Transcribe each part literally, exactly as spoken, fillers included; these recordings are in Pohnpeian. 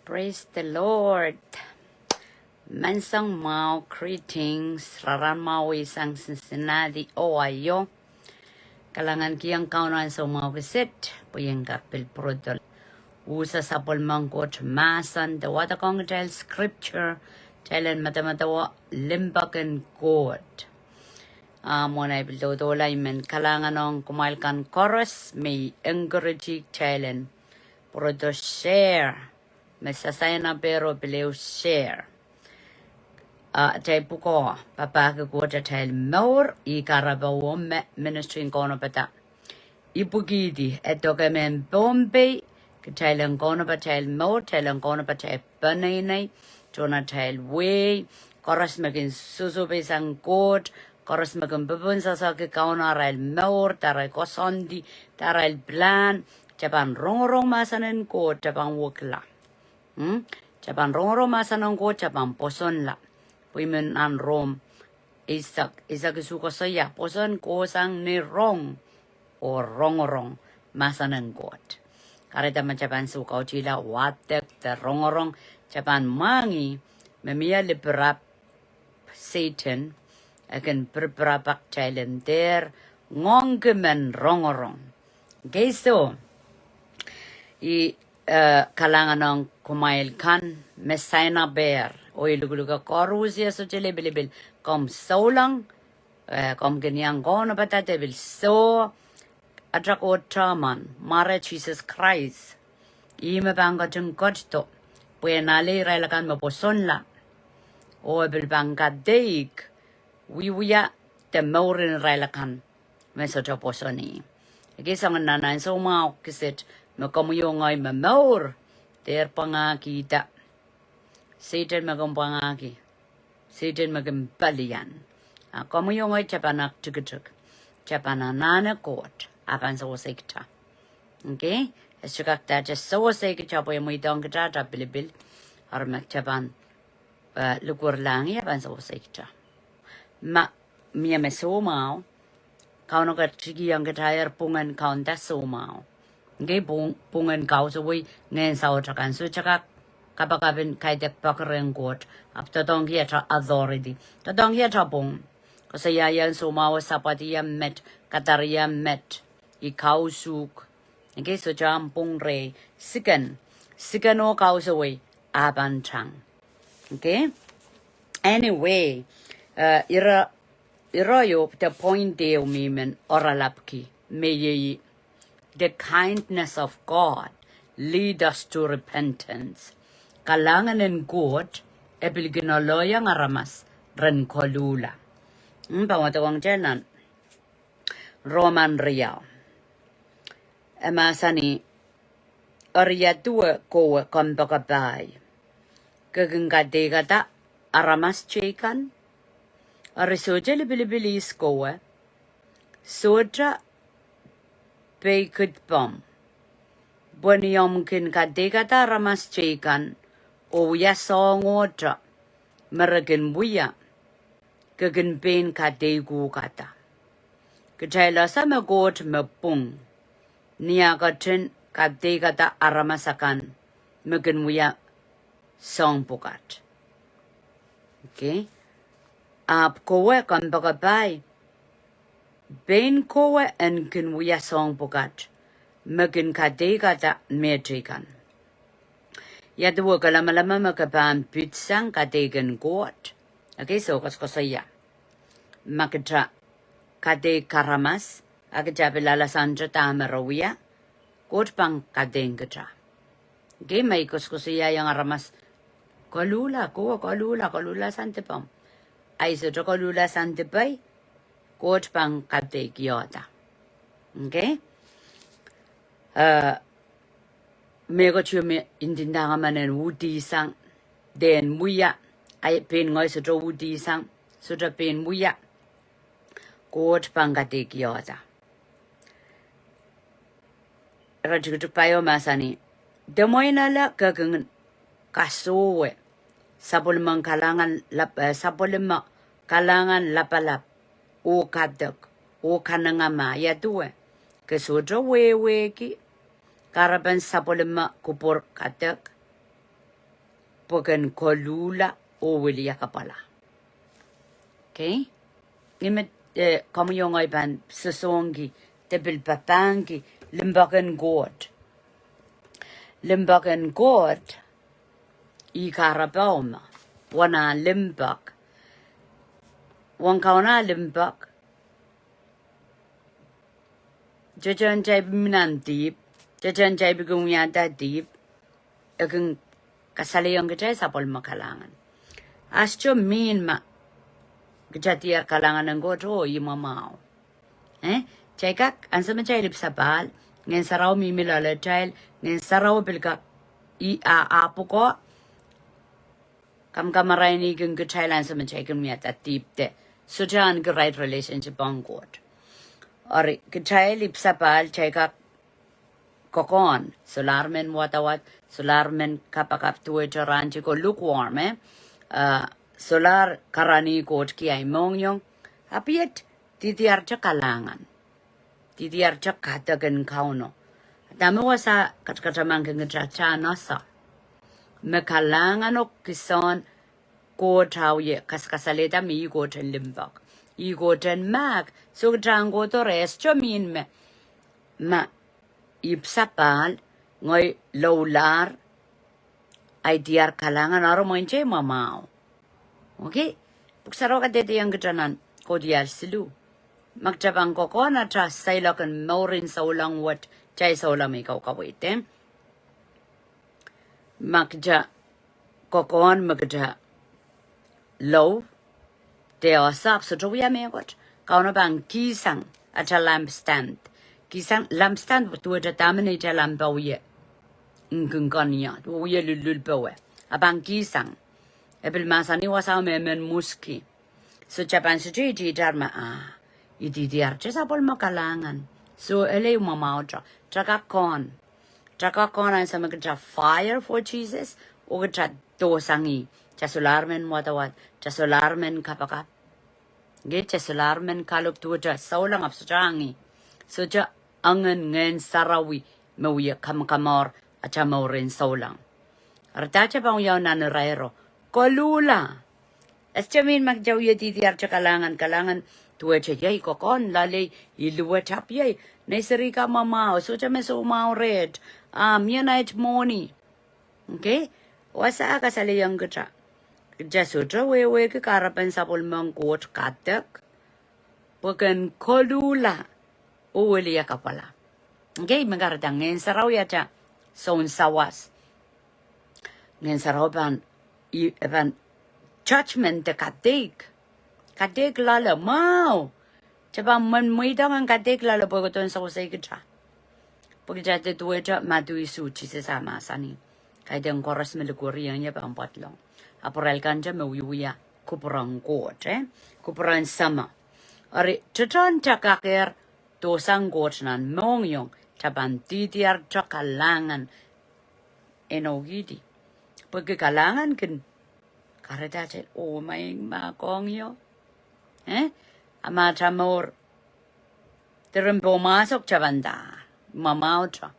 Praise the Lord. Menseng mwahu, greetings. Rahn mwahu sang Cincinnati, Ohio. Kalahngan kihong Kauno ansou mwahu kiset, pwe I en kak pil pwurodo uhdahn sapwellimen Koht mahsen, de wadekohng kitail scripture, kitail en medemedewe limpoak en Koht. Ah, mwohn ei pil dohdohla, I men kalahngan ong kumwail kan koaros me encourage kitail en pwurodo share. Me sasaina pero pil ehu share. Ah, kitail pwukoa, papah ki Koht atail mour, ih kahrepe wet me ministry en kaunopada ipwikihdi, e doke mehn Pohnpei, kitail en kaunopada atail mour, kitail en kaunopada atail peneinei, tohn atail wehi, koaros me kin sohsohpeisang Koht, koaros me kin pwupwunsohsohki Kauno arail mour, de arail koasoandi, de arail plan, kitail pahn rongorong mahsen en Koht, kitail pahn wekila. Hmm? Kitail pahn rongorong mahsen en Koht, kitail pahn pwosonla. Pwe I men nan Rom eisek, eisek isuh koasoia, pwoson kohsang ni rong, oh rongorong mahsen en Koht. Kahrehda ma kitail pahn soukautihla wadek de rongorong, kitail pahn mwahngih me mie lipirap Sehdan, e kin pirpirapak kitail en dehr ngoangki mehn rongorong. Okay, so, I, eh, kalahngan ong kumwail kan me saina per, oh I luhluhke koaros, I sohte lipilipil, komw souleng, eh, komw kin iang kaunopada de pil soh, ata Koht Taman, mware Sises Krais, ih me pahn ketin ketido, pwe en ale irail akan me pwosonla, oh e pil pahn kadeik wiewia de mour en irail akan me sohte pwoson ih. Ekei soangen nan ansou mwahu kiset me komwi oh ngehi me mour, dehr pwangahkihda. Sehdan me kin pwangahki. Sehdan me kin pelian. A komwi oh ngehi kitail pahn aktikitik. Kitail pahn anahne Koht, a pahn sewesei kitail. Okay? E sohte kak dahte sewesei kitail pwe e mweidohng kitail atail pilipil. Eri ma kitail pahn, eh, likwerlahng ih, a pahn sewesei kitail. Ma mie me soumwahu, Kauno ketikihong kitail pwungen kaunda soumwahu. Okay, pwung-, pwungen kausawei ngehn saut akan. Sohte kak kapakap en kaidehk peki rehn Koht, ahpw doadoahngki atail authority. Doadoahngki atail pwung. Koasoiaiong soumwahu, sapwadiong met, kadaroiong met, I kausuk. Okay, sohte omw pwung rehi. Siken. Siken oh kausawei, a pahn tang. Okay? Anyway, eh, ire, ire ieu de point ehu me I men oaralapki, me iei, the kindness of God lead us to repentance. Kalahngan en Koht, e pil kin oaloiong aramas ren koluhla. Hmm, pahn wadekohng kitail nan Roman riau. E mahsanih, eri ia duwe kowe kompoakepahi? Ke kin kadeikada aramas teikan? Eri sohte lipilipil ihs kowe, sohte peikid pamw. Pwe ni omw kin kadeikada aramas teikan, oh wia soahng ohte me re kin wia, ke kin pein kadeikohkada. Kitail ese me Koht me pwung, ni ah ketin kadeikada aramas akan me kin wia soahng pwukat. Okay? Ahpw kowe kompoakepahi, pein kowe en kin wia soahng pwukat, me kin kadeikada mehteikan. Ia duwe ke lamalam me ke pahn pitsang kadeik en Koht? Okay, so koasokoasoia. Ma kitail kadeik aramas, a kitail pil alasang te dahme re wia, Koht pahn kadeik kitail. Okay, ma I koasokoasoiaiong aramas, koluhla, kowe koluhla, koluhla sang dipamw. A I sohte koluhla sang dipai, Koht pahn kadeik ioda. Okay? Eh, mehkot ieu me I ndinda emen uhdihsang, de en wia, a I pein ngehi sohte uhdihsang, sohte pein wia, Koht pahn kadeik ioda. Ire tikitik pahieu mahsanih, de mwein ale ke kin kasohwe sapwellimen kalahngan lap-, eh, sapwellime kalahngan lapalap, oh kadek, oh kanengamah, ia duwe, ke sohte wehwehki kahrepen sapwellime kupwur kadek? pwehki en koluhla oh wiliakapwala. Okay? Ngihl me, eh, komwi oh ngehi pahn sosohngki, de pil papahngki limpoak en Koht. Limpoak en Koht, ih kahrepe me, wen ah limpoak. Wen Kauno ah limpoak, tehtehn kitail pil mi nan dihp, tehtehn kitail pil kin wiahda dihp, e kin kasalehiong kitail sapwellime kalahngan. A sohte mihmi ma kitail diar kalahngan en Koht oh ih mwahu mwahu. Eh? Kitail kak, ansou me kitail ipwsapahl, Ngehn Sarawi mihmi loaletail, Ngehn Sarawi pil kak, ih a, a pwukoa, kamwkamwarainihkin kitail ansou me kitail kin wiahda dihp de sohte ahneki right relationship ong Koht. Eri kitail ipwsapahl, kitail kak kokohn, solahr men wadawad, solahr men kapakap duwehte rahn tiko lukewarm, eh? Ah, solahr karanih Koht ki ahi mohngiong, ahpw iet didiarte kalahngan. Didiarte kadek en Kauno. Dahme wasa katakatamankin kitail, kitail en ese me kalahngan o kihsang Koht a wie kasakasalehda me ih Koht en limpoak. Ih Koht en mahk, soh kitail en kohdo reh, e sohte mihmi ma ipwsapahl, ngehi loulahr, ahi diar kalahngan, eri mwein kitail mwahu mwahu. Okay? Pwuhk Sarawi kadehdehiong kitail nan Kaudiahl siluh, ma kitail pahn kokohn atail seiloak en mouren souleng wet, kitail souleng me I kaukaweid. Ma kitail kokohn me kitail lou, de ese ahpw sohte wia mehkot, Kauno pahn kihsang atail lampstand. Kihsang lampstand, duwehte dahme neitail lamp wie nkinkon ie, wie lullul powe. A pahn kihsang. E pil mahsanih wasao me men mwuski. Soh, kitail pahn sohte idihdahr ma, ah, idihdiarte sapwellime kalahngan. Soh, ele ih mwahu mwahu, kitail kak kohn. Kitail kak kohn ansou me kitail fire for Jesus, oh kitail dohsang ih. Kitail solahr men wadawad, kitail solahr men kapakap. Ngehi, kitail solahr men kalohk duwehte souleng ahpw sohte ong ih. Sohte ongen Ngehn Sarawi me wie kamakamour atail mouren souleng. Eri dahte pahn wiawi nan irairo? Koluhla. E sohte mihmi ma kitail wie didiarte kalahngan, kalahngan duwehte iei kokohn loalei, I luwet ahpw iei, nei seri ka mwahu mwahu, sohte me soumwahu reht, ah, mie nait mwohni. Okay? Wasa kasalehiong kitail, kitail sohte wehwehki kahrepen sapwellimen Koht kadek, pwehki en koluhla oh wiliakapwala. Okay, me kahrehda Ngehn Sarawi atail soun sawas. Ngehn Sarawi pahn, i, pahn judgment de kadeik. Kadeik loale, mwahu. Kitail pahn men mweidohng en kadeik loale pwe kohdo en sewese kitail. Pwe kitail de duwehte Madiu isuh, Sises ah mahsanih, kaidehn koaros me likwerih ie pahn pwadlong. Ahpw irail kante me wiewia kupwuren Koht, eh? Kupwuren Sahmo. Eri, tehtehn kitail kakehr dohsang Koht nan mohngiong, kitail pahn didiarte kalahngan en okidi. Pwehki kalahngan kin kahrehda kitail, oh, ma I mahkohng ie. Eh? A ma atail mour diren poh mwahs o kitail pahn da, mwamwahuo.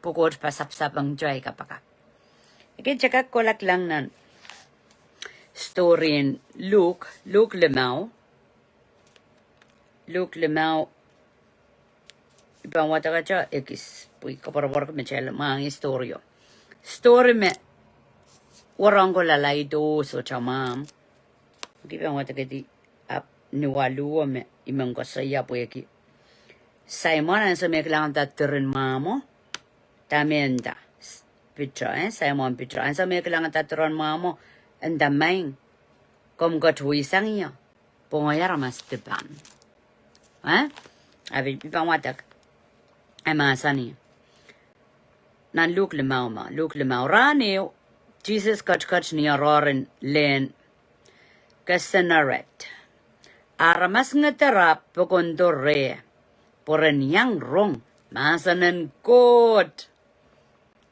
Pwe Koht pahn sapsapeng kitail kapakap. Okay, kitail kak kohla kilang nan story en Luk, Luk limau. Luk limau, I pahn wadek ekis, pwe I koapworopworki me kitail mwahngih story o. Story me wahnpoaron ko lalaid oh sohte mwahmw. Okay, I pahn wadekedi, ahpw ni waluh o me I men koasoia pwehki Saimon ansou me e kilangada diren mwahmw o, dahme e nda, Piter, eh, Saimon Piter. Ansou me e kilangada diren mwahmw o, e nda, Maing, komw ketiwei sang ie, pwe ngehi aramas dipan. Eh? Ahpw I pahn wadek, e mahsanih. Nan Luk limau ma, Luk limau. Rahn ehu, Sises ketiket ni oaroahr en lehn Kesenaret. Aramas ngeder ahpw pokondohr reh, pwe ren iang rong mahsen en Koht.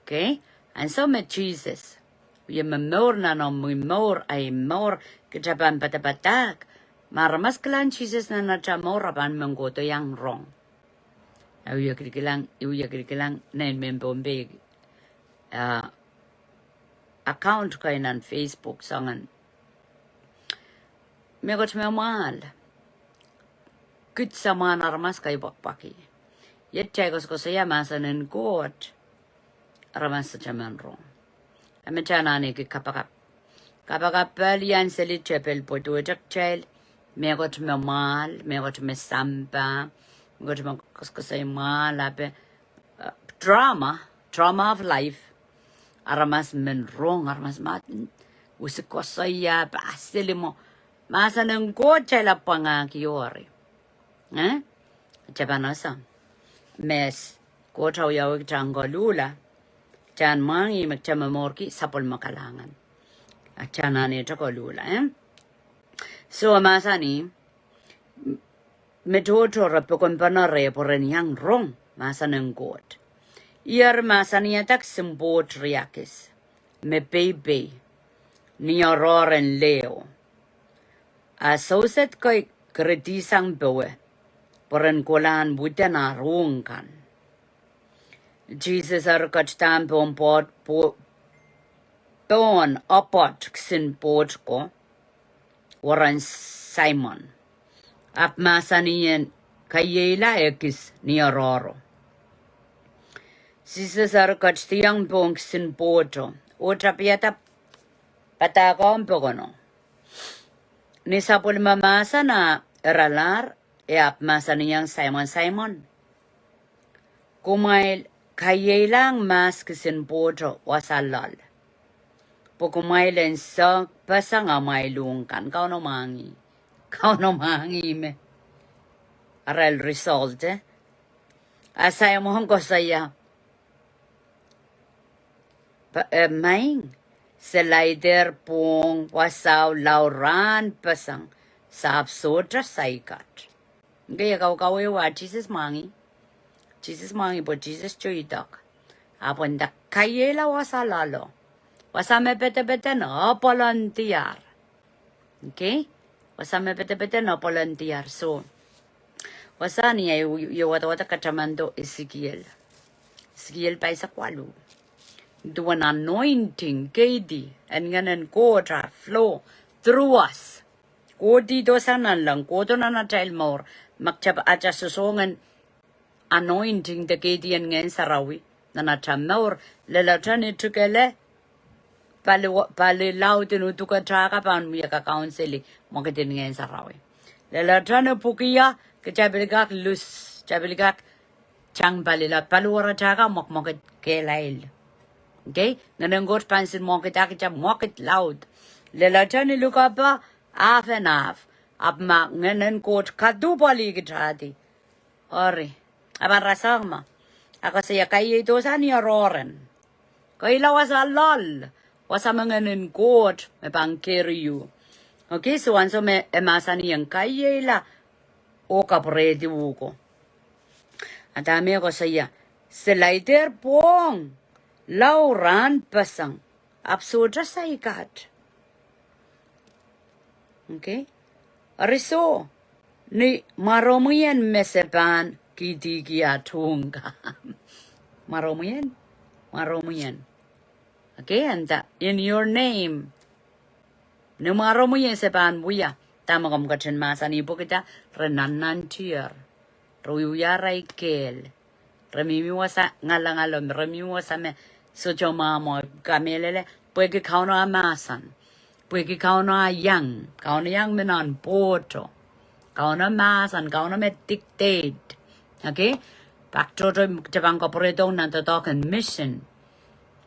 Okay? Ansou me Sises, ie me momour nan omwi mour, ahi mour, kitail pahn padapadahk. Ma aramas kilang Sises nan atail mour, re pahn men kohdo iang rong. Ahi wie kilikilang, ahi wie kilikilang, nein mehn Pohnpei, ah, account kei nan Facebook soangen mehkot me mwahl. Kit samwa en aramas kei pwakpwaki. Iet kitail koasokoasoia mahsen en Koht, aramas sohte men rong. A me kitail anahne ki kapakap. Kapakap pali anseli tepel pwe duwehte kitail mehkot me mwahl, mehkot me sampah, mehkot me koasokoasoi mwahl, a pwe, uh, trauma, trauma of life. Aramas men rong, aramas me usi koasoia, pahseli mwo. Mahsen en Koht kitail apwangahki ori. Eh? Kitail pahn ese me Koht awiawih kitail en koluhla, kitail en mwahngih me kitail momourki sapwellime kalahngan. A kitail anahnehte koluhla, eh? So, mahsanih, me tohto re pokon pahn ire pwe ren iang rong mahsen en Koht. Ih eri mahsanihada kisin pwoht riakis me peipei ni oaroahr en leho. A souset kei kiridihsang powe pwe ren kolahn widen ar uhk kan. Sises eri ketidahng pohn pwoht, pwo-, pohn apwoat kisin pwoht ko, weren Simon. Ahpw mahsanihong kaiela ekis ni oaroahro. Sises eri ketidihong pohn kisin pwohto, oh tapihada padahk en pokono. Ni sapwellime mahsen a iralahr, e ahpw mahsanihong Simon, Simon, kumwail kaieilahng mahs kisin pwohto wasa loal, pwe kumwail en sohpeseng amwail uhk kan. Kauno mwahngih. Kauno mwahngih me. Arail result, eh? A Simon koasoia, pa-, eh, maing, se laidehr pwohng wasao lao rahn peseng, se ahpw sohte saikot. Nge ia kaukawehwe, Sises mwahngih. Sises mwahngih pwe Sises sohte idek. Ahpw nda kaieila wasa loalo. Wasa me pedepeden apwal en diar. Okay? Wasa me pedepeden apwal en diar. So, wasa ni ahi, I wadawad katamando Esekiel. Esekiel pahisek waluh. Duwen anointing, kaidehn Ngehn en Koht a flow through us. Kohdihdo sang nanleng, kohdo nan atail mour, ma kitail pahn atasosongen anointing de kaidehn Ngehn Sarawi nan atail mour, leledo ni tuhkehla, pali wa-, pali laud en udukehte kan pahn wia kakaunseli mwekid en Ngehn Sarawi. Leledo ni pwukia, kitail pil kak lus, kitail pil kak tang pali laud, pali waratail kan mwekmwekid kehlail. Okay? Ngehn en Koht pahn sin mwekid, a kitail mwekid laud. Leledo ni lukepe, ahpw en ahpw. Ahpw ma Ngehn en Koht kadupwalih kitail di. Eri, a pahn rasehng ma. A koasoia kaieilahdo sang ni oaroahren. Kaieila wasa loal. Wasa me Ngehn en Koht me pahn keriu. Okay, so ansou me e mahsanihong kaieila, oh kapwurehdi uhk ko. A dahme e koasoia, se laidehr pwohng lao rahn peseng, ahpw sohte saikot. Okay? Eri so, ni mwaromwi en me se pahn kihdi ki atung ka. Mwaromwi en, mwaromwi en. Okay, and that, in your name. Ni mwaromwi en se pahn wia, dahme komw ketin mahsanih pwehki dah, re nannantier. Re wiewia arail kehl. Re mihmi wasa ngalangalo, re mihmi wasa me sohte mwamwa, kamehlele, pwehki Kauno a mahsen. Pwehki Kauno a iang, Kauno iang me nan pwohto. Kauno mahsen, Kauno me dictate. Okay? Pak tohto kitail pahn kapwurehdohng nan doadoahk en mission.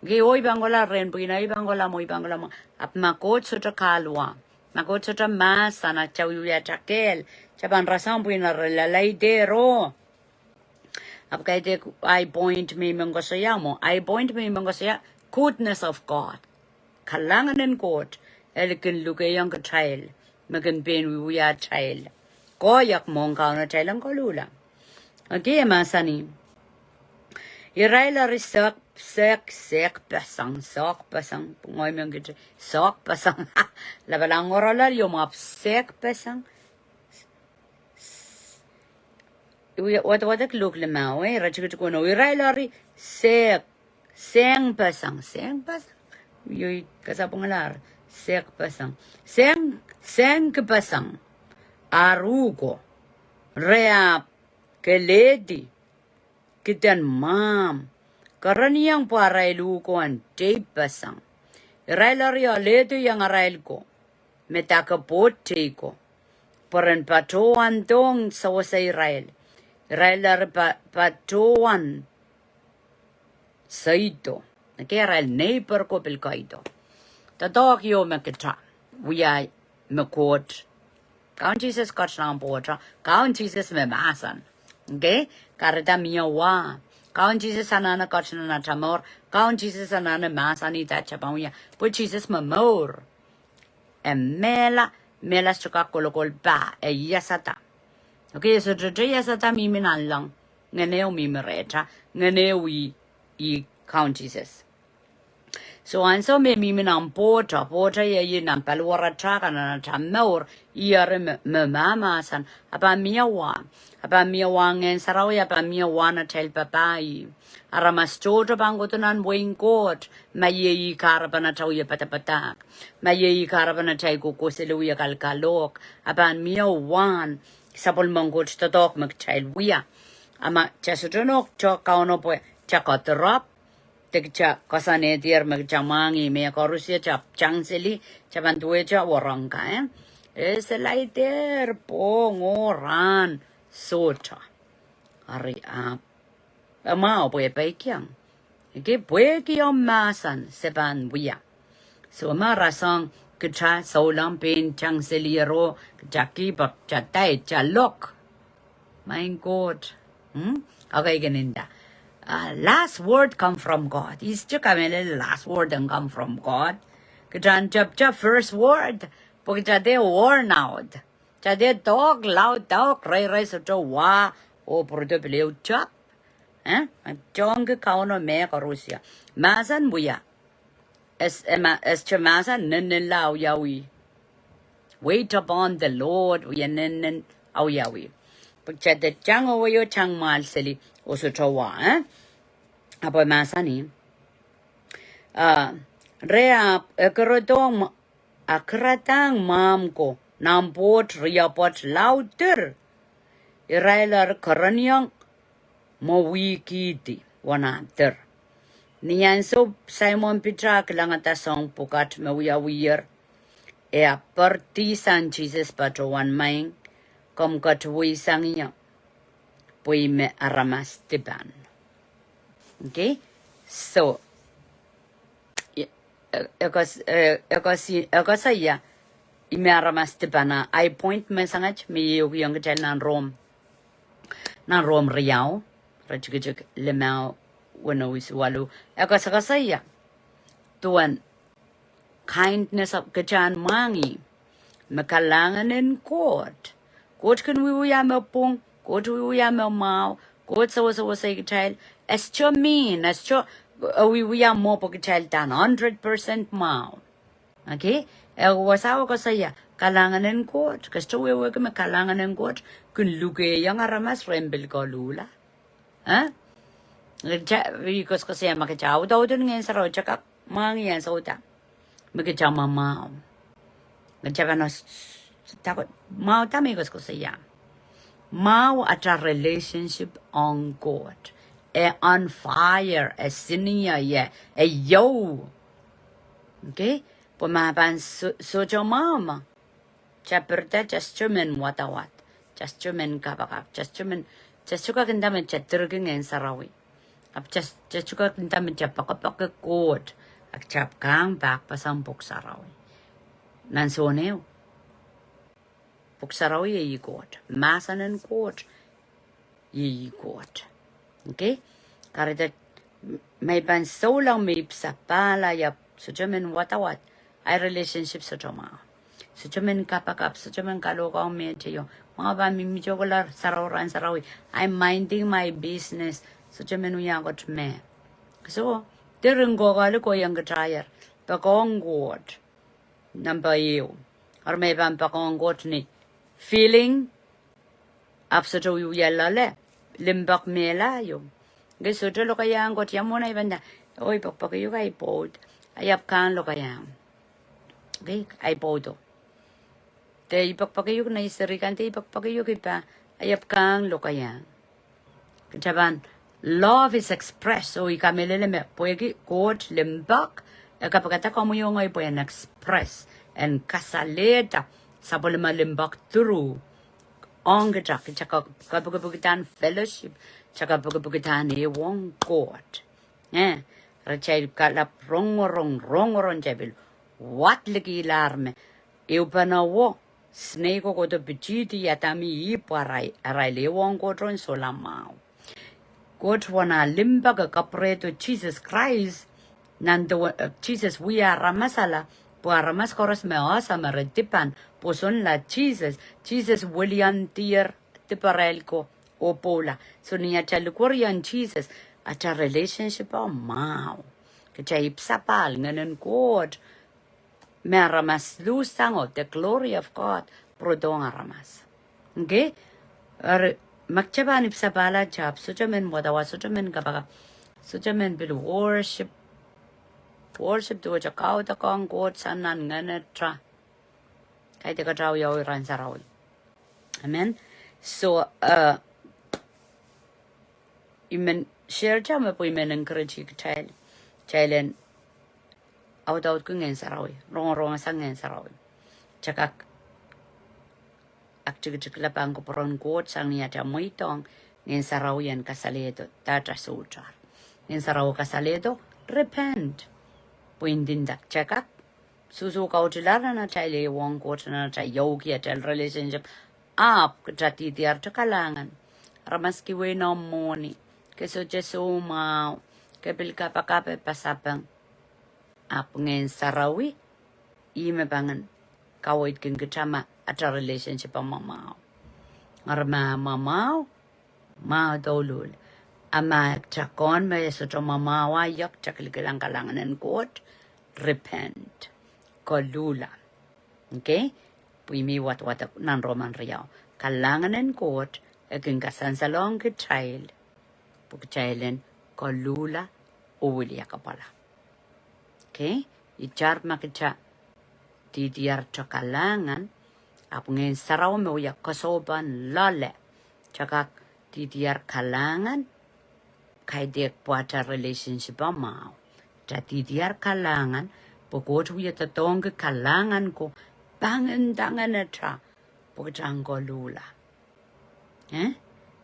Okay, oh I pahn kohla rehn pwihn, oh I pahn kohla mwo, oh I pahn kohla mwo. Ahpw ma Koht sohte kaluwa. Ma Koht sohte mahsen, a kitail wiewia atail kehl, kitail pahn rasehng pwihn re lalaidehro. Ahpw kaidehk ahi point me I men koasoia mwo, ahi point me I men koasoia, goodness of God. Kalahngan en Koht, e kin lukehiong kitail, me kin pein wiewia atail. Koahiek mwohn Kauno atail en koluhla. Okay, e mahsanih. Irail eri sehk, sehk, sehkpeseng, sehkpeseng, pwungoimen kit, sehkpeseng. Lapalahng oaralahng ieu ma ahpw sehkpeseng. Wadawad Luk limau, eh, iretikitik weneu. Irail eri sehk, sehngpeseng, sehngpeseng. Iei kasapwungalahr, sehkpeseng. Sehng, sehng kipeseng. Ar uhk ko. Re ahpw kelehdi kiden mwahmw. Kereniong pwe arail uhk ko en teipeseng. Irail eri alehdiong arail ko me dake pwoud tei ko. Pwe ren patohwan dohng sewese irail. Irail eri pa-, patohwan seido. Ekei arail neighbor ko pil keido. Doadoahk ieu me kitail wia me Koht. Kaun Sises ket nan pwohto. Kaun Sises me mahsen. Ekei, kahrehda mie wa. Kaun Sises anahne ket nan atail mour. Kaun Sises anahne mahsanihda atail pahn wia. Pwe Sises me mour. E mehla, mehla sohte kak kolokol pah, e iasada. Ekei, e sohte iasada mihmi nanleng. Ngehn ehu mihmi rehta, ngehn ehu ih, ih Kaun Sises. So ansou me mihmi nan pwohto, pwohto iei nan paliwaratail kan nan atail mour, ih eri me, me mahmahsen, a pahn mie wa, a pahn mie wa Ngehn Sarawi, a pahn mie wa nan atail papah. Aramas tohto pahn kohdo nan wehin Koht, ma iei ih kahrepen atail wie padapadahk, ma iei ih kahrepen atail kohkohseli wie kalkalohk, a pahn mie wa sapwellimen Koht doadoahk me kitail wia. A ma kitail sohte nohk tohn Kauno pwe kitail koadoarap, de kitail koasoanehdier me kitail mwahngih me koarusie kitail tang seli, kitail pahn duwehte wahnpoaron kan, eh? E solahr dehr pwong oh rahn sohte. Eri ahpw, e mwahu pwe e peikiong. Ekei pwehki omw mahsen se pahn wia. So ma rasehng kitail souleng pein tang seli ero, kitail kihpw, kitail dai, kitail lok. Maing Koht. Hmm? Okay, kin inda. Uh, last word come from God. Ihs te kamehlele last word en come from God? Kitail en tepte first word. Pwe kitail de worn out. Kitail de doadoahk, lao doadoahk, reirei sohte wa, oh pwurodo pil ehu tep. Eh? Tongki Kauno mehkoaros. Mahsen wia. Es, e ma-, es te mahsen, nennenla awiawi. Wait upon the Lord, wia nennen awiawi. Pwe kitail de tang oh wei oh tang mwahl seli, oh sohte wa, eh? Ahpw e mahsanih. Ah, re ahpw, e keredohng mw-, a keradahng mwahmw ko, nan pwoht riapwoat lao dir. Irail eri kereniong mwohwikihdi, wahn dir. Ni ansou Saimon Pita kilangada soahng pwukat me wiawiher, e ahpw pardisang Sises patohwan, Maing, komw ketin wehsang ie, pwe I me aramas dipan. Okay? So, e, e, e koas-, e, e koas-, e koasoia, I me aramas dipan. A, ahi point me sangat, me I ehukihong kitail nan Rom. Nan Rom riau, iretikitik limau, weneu isuh waluh. E koasokoasoia. Duwen kindness of, kitail en mwahngih me kalahngan en Koht. Koht kin wiewia me pwung, Koht wiewia me mwahu, Koht sewesewese kitail. E sohte mean, e sohte, e wiewia mwo pwe kitail uhdahn hundred percent mwahu. Okay? E wasa e koasoia, kalahngan en Koht, ke sohte wehwehki me kalahngan en Koht kin lukehiong aramas ren pil koluhla. Eh? Kitail, I koasokoasoia ma kitail audaudin Ngehn Sarawi, kitail kak mwahngih ansou da me kitail mwahu. Kitail pahn s-, s-, dako-, mwahu da me I koasokoasoia. Mwahu atail relationship ong Koht. E on fire, e senior, e, e iou. Okay? Pwe ma pahn so-, sohte mwahu ma kitail pirida, kitail sohte men wadawad, kitail sohte men kapakap, kitail sohte men, kitail sohte kak inda me kitail dirki Ngehn Sarawi. Ahpw kitail, kitail sohte kak inda me kitail poakepoake Koht, ahpw kitail kang pahkpeseng Pwuhk Sarawi. Nan souneng, Pwuhk Sarawi iei Koht, mahsen en Koht iei Koht. Okay? Kahrehda, m-, ma I pahn souleng me I pil sapahlaia, sohte men wadawad, ahi relationship sohte mwahu. Sohte men kapakap, sohte men kalohkohng meteio. Mwahu pahn mihmihte kohla sarawi rahn sarawi. I minding my business. Sohte men wia Koht mehkot. So, diren kohkohla kohieng kitail, poakohng Koht. Number ehu. Eri ma I pahn poakohng Koht ni feeling, ahpw sohte wiewia loale, limpoak mehla ieu. Nge sohte lokaiahn Koht ia mwomwen I pahn nda, oh, I poakpoake iuk ahi pwoud. I ahpw kang lokaiahng. Okay, I pwoudo. De I pekipeki uhk, nei seri kan, de I pekipeki uhk I pahn, I ahpw kang lokaiahng. Kita pahn, love is expressed, oh I kamehlele me pwehki Koht limpoak, e kapikada komwi oh ngehi pwe en express, en kasalehda sapwellime limpoak through ong kita, kita ka-, kapikipikidahn fellowship, kita kapikipikidahn ehuong Koht. Eh, re kitail kalap rongorong, rongorong, kitail pil wadekihla me ehupene wo, snake kohkohdo pitihdi Adam oh Ihp, arail, arail ehuong Koht ong sohla mwahu. Koht uwen ah limpoak e kapwurehdo Sises Krais, nan de, eh, Sises wia aramasala, pwe aramas koaros me ese me re dipan, pwosonla Sises, Sises wiliandier diparail ko oh pwoula. So ni atail likwerih ong Sises, atail relationship o mwahu. Kitail ipwsapw pahn Ngehnen Koht, me aramas luhsang oh the glory of God pwurodohng aramas. Okay? Eri, ma kita pahn ipwsapwala ahpw sohte men wadawa, sohte men kapakap, sohte men pil worship, worship duwehte kaudokiong Koht sang nan ngehnete. Kaidehk kitail wiawi rahn sarawi. Amen. So, uh, I men share ih me pwe I men encourage kitail, kitail en audaudki Ngehn Sarawi, rongorong sang Ngehn Sarawi. Kita kak aktikitikla pahn kupwuren Koht sang ni atail mweidohng Ngehn Sarawi en kasalehdo dahte sohte. Ngehn Sarawi kasalehdo, repent. Pwe ndinda kita kak sohsohte kautilahr nan atail ehuong Koht, nan atail iouki atail relationship. Ahpw kita dihdiarte kalahngan. Aramas kiwei noumw mwohni, ke sohte soumwahu, ke pil kapakap, e pasapeng. Ahpw Ngehn Sarawi, ih me pahn kaweidkin kita ma atail relationship o mwamwahu. Eri ma mwamwahu, mwahu douluhl. A ma kita kohn me sohte mwamwahu, a iok, kita kilikilang kalahngan en Koht, repent. Koluhla. Okay? Pwe I men wadawad nan Roman riau. Kalahngan en Koht, e kin kasansalohng kitail, pwe kitail en koluhla oh wiliakapwala. Okay? Itar ma kita dihdiarte kalahngan, ahpw Ngehn Sarawi me wia koasoapan loale. Kita kak dihdiar kalahngan, kaidehk pwe atail relationship o mwahu. Kita dihdiar kalahngan, pwe Koht wia doadoahngki kalahngan ko pahn nda ngehnete, pwe kita en koluhla. Eh?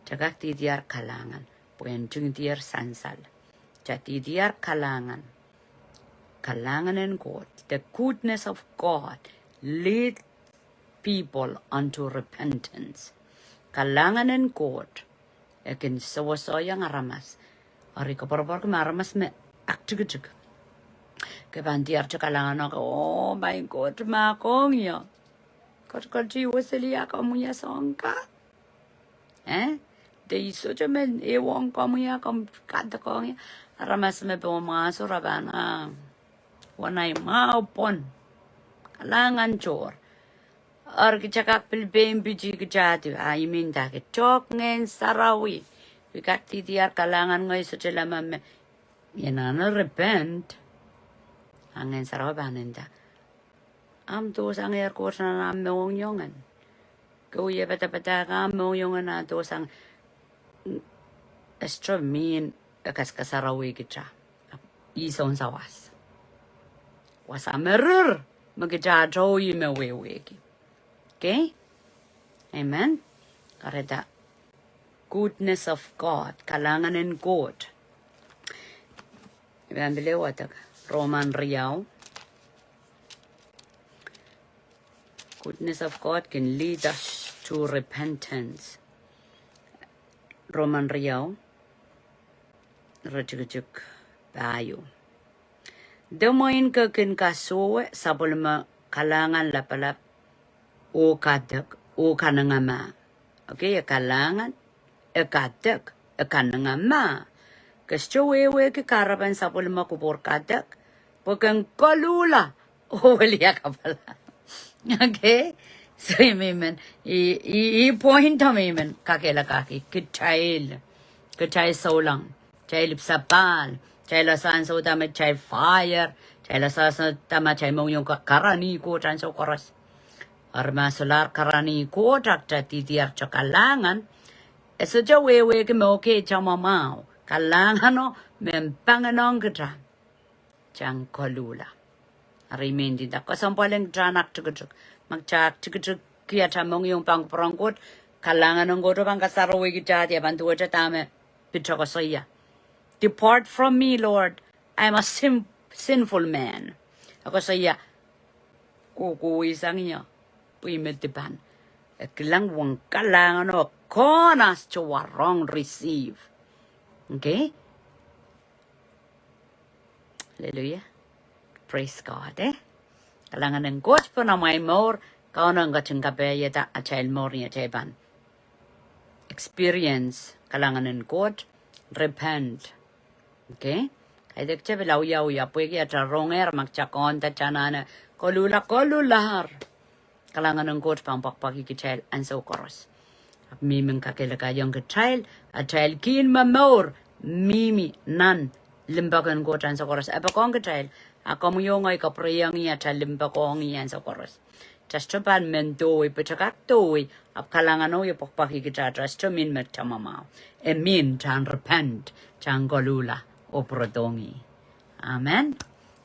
Kita kak dihdiar kalahngan, pwe en ntingdier sansal. Kita dihdiar kalahngan. Kalahngan en Koht. The goodness of God lead people unto repentance. Kalahngan en Koht, e kin sowasoaiong aramas. Eri koapworopworki me aramas me aktikitik. Ke pahn diarehte kalahngan o ke, oh my God, ma kohngie. Koht, Koht, I weseli ah komwi ia soang ka. Eh? De I sohte men ehuong komwi ah komw kadokohng ie. Aramas me pil mwahso re pahn, ah, wen ahi mwahu pwon. Kalahngan tohr. Eri kita kak pil pein pitih kita di, ah, I men dake tok Ngehn Sarawi. I kak dihdiar kalahngan, ngehi sohte leme me, I anahne repent. A Ngehn Sarawi pahn nda, ahmw dohsangehr Koht nan ahmw mohngiong en. Ke wie padapadahk ahmw mohngiong en, a dohsang, e sohte men, e kaskasarawi kita. Ih sounsawas. Wasa me rir, me kita tohto ih me wehwehki. Okay? Amen. Kahrehda goodness of God, kalahngan en Koht. I pahn pil wadek Roman riau. Goodness of God can lead us to repentance. Roman riau, iretikitik pahieu. De mwein ke kin kasohwe sapwellime kalahngan lapalap, oh kadek, oh kanengamah. Okay, e kalahngan, e kadek, e kanengamah. Ke sohte wehwehki kahrepen sapwellime kupwur kadek, pwe ke en koluhla oh wiliakapwala. Okay? So I men, I, I, I point o I men kakehlakahki, kitail, kitail souleng, kitail ipwsapahl, Kitail ese ansou dahme kitail fire, kitail ese ansou dahme kitail mohngiong kak karanih Koht ansou koaros. Eri ma solahr karanih Koht, a kitail dihdier te kalahngan. E sohte wehwehki me okay, tamamwahu. Kalahngan o me pangin ong kitail. Kitail en koluhla. Eri I men nda, kesempwal en kitail en aktikitik. Ma kitail aktikitik, kitail mohngiong pahn kupwuren Koht, kalahngan en Koht o pahn kasarawih kitail, kitail pahn duwehte dahme Piter koasoia. Depart from me, Lord, I am a sin-, sinful man. E koasoia, kohkohsang ie, pwe I me dipan. E kilang uwen kalahngan o, konehng towe rong receive. Okay? Hallelujah. Praise God, eh? Kalahngan en Koht pahn amwail mour, Kauno en ketin kapaiada atail mour ni atail pahn experience kalahngan en Koht, repent. Okay? Kaidehk kitail pil awiawih, pwehki atail rongehr, ma kitail konda, kitail anahne koluhla, koluhlahr. Kalahngan en Koht pahn pwakpwaki kitail ansou koaros. Ahpw mihmi kakehlakaiong kitail, atail kin momour mihmi nan limpoak en Koht ansou koaros. E poakohng kitail, a komwi oh ngehi kapwurehiong ih atail limpoakohng ih ansou koaros. Kitail sohte pahn men dohwei, pwe kitail kak dohwei, ahpw kalahngan o e pwakpwaki kitail, kitail sohte men me tamamwahu. E men kitail en repent, kitail en koluhla, oh pwurodohng ih. Amen.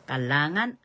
Kalahngan